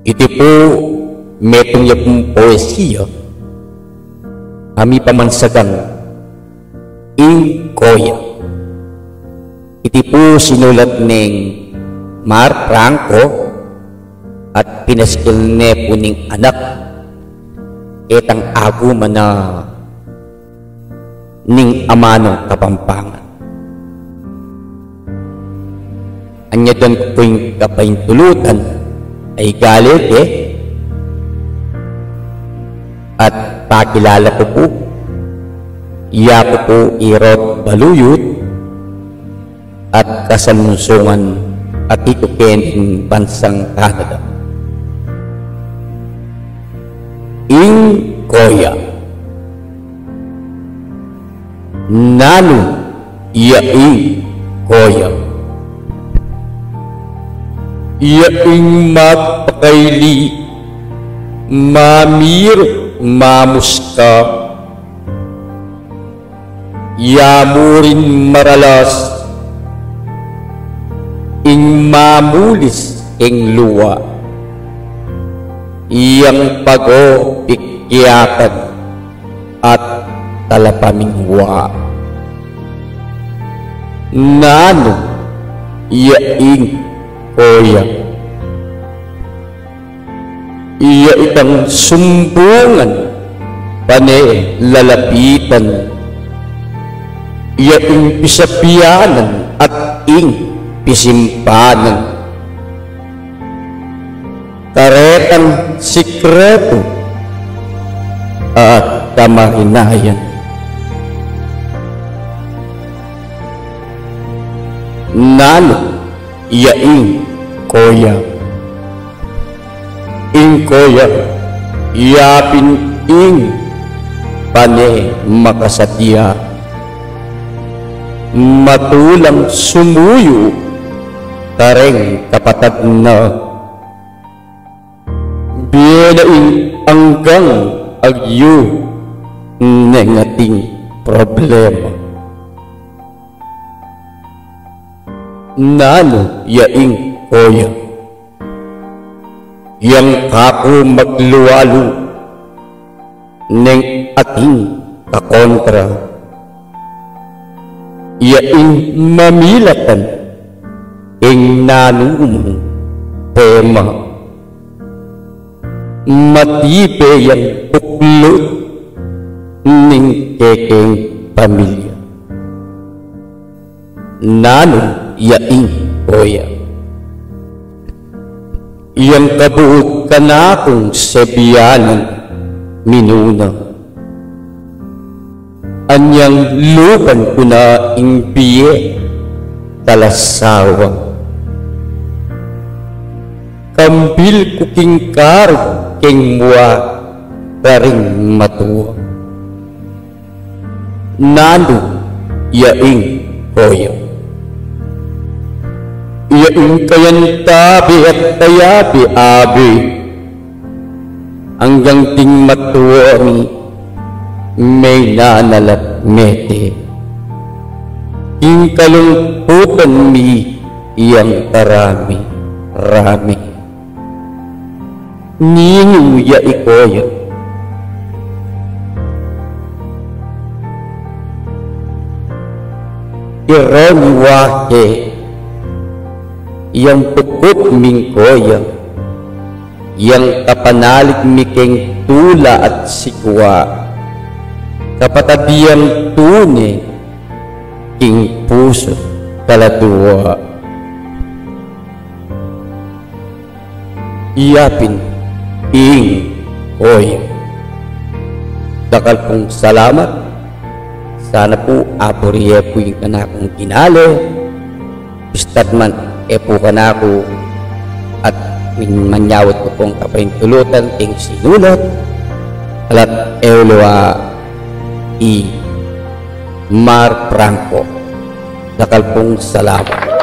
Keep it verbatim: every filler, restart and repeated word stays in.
Iti pu metung ya pung poesia a mipamansagang Ing Koya. Iti pu sinulat neng Mar Franco at pinasikil ne pu ning anak, ketang aguman na ning amanung Kapampangan. Anyadan ku pu ing kapaintulutan a igalege at pakilala ku pu, yaku pu i Rod Baluyut at kasalungsungan a tiku keni king bansang Canada. Ing Koya. Nanu ya ing Koya? Ya ing magpakaili, mamiru, mamuska, ya murin maralas, ing mamulis king luwa, yang pago pikyakan at talapamingwa. Nanu ya ing Koya? Ya itang sumbungan pane lalapitan, ya ing pisapianan at ing pisimpanan, karetang sikretu at kamarinayan. Nanu ya ing Koya? Ing Koya, yapin ing pane makasadia, matulang sumuyu kareng kapatad na, bie na ing anggang agyu neng ating problema. Nanu ya ing Koya? Yang kaku maglualu neng ating kakontra, ya ing mamilatan ing nanumang tema, matibe yang buklut ning kekeng pamilya. Nanu ya ing Koya? Yang kabud kanakung sebianan minuna, anyang luban ku na ing bie talasawa, kambil ku king karug keng mua karing matua. Nanu ya ing Koya? Ya ing kayantabe at kayabe-abe, anggang ding matua mi, menanal at mete king kalungkutan mi yang karami-rami. Ninu ya i Koya? Ironi wake yang pukut ming Koya, yang kapanalig mi keng tula at sikwa, kapatad yang tune king pusu kaladua. Yapin ing Koya. Dakal pung salamat. Sana pu aburi ye pu ing kanakung ginale. Bista't man e pu kanaku at min-, manyawad ku pung kapaintulutan king sinulat. Alat e ulu a i Mar Franco. Dakal pung salamat.